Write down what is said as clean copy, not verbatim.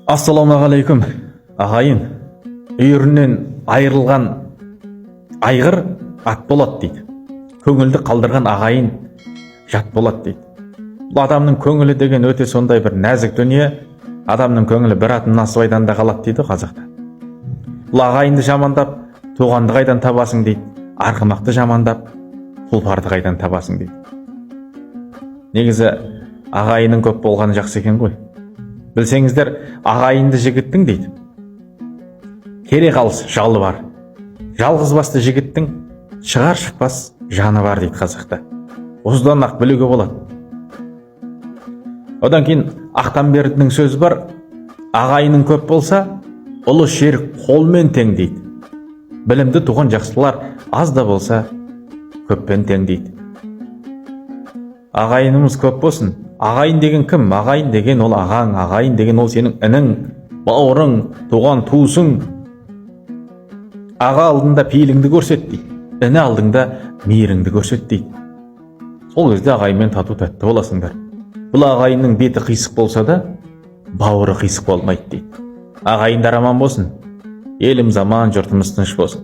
Ассалаумағалейкум, ағайын! Үйірінен айырылған айғыр ат болады дейді, көңілді қалдырған ағайын жат болады дейді. Бұл адамның көңілі деген өте сондай бір нәзік дүние. Адамның көңілі бір атым насыбайдан да қалады дейді қазақта. Бұл ағайынды жамандап, туғанды қайдан табасың дейді, арғымақты жамандап, тұлпарды қайдан табасың дейді. Негізі ағайынның көп болғаны жақсы екен ғой. Білсеңіздер, ағайынды жігіттің, дейді, кере қалыс жалы бар, жалғыз басты жігіттің шығар шықпас жаны бар дейді қазақта. Осыдан ақ білуге болады. Одан кейін Ақтамбердінің сөзі бар: ағайының көп болса, ұлы шерік қолмен тең дейді, білімді туған жақсылар аз да болса, көппен тең дейді. Ағайынымыз көп болсын. Ағайын деген кім? Ағайын деген ол ағаң, ағайын деген ол сенің інің, бауырың, туған туысың. Аға алдында пейіліңді көрсет дейді, іні алдыңда мейіріңді көрсет дейді. Сол кезде ағайынмен тату тәтті боласыңдар. Бұл ағайынның беті қисық болса да, бауыры қисық болмайды дейді. Ағайындар аман болсын, еліміз аман, жұртымыз тыныш болсын.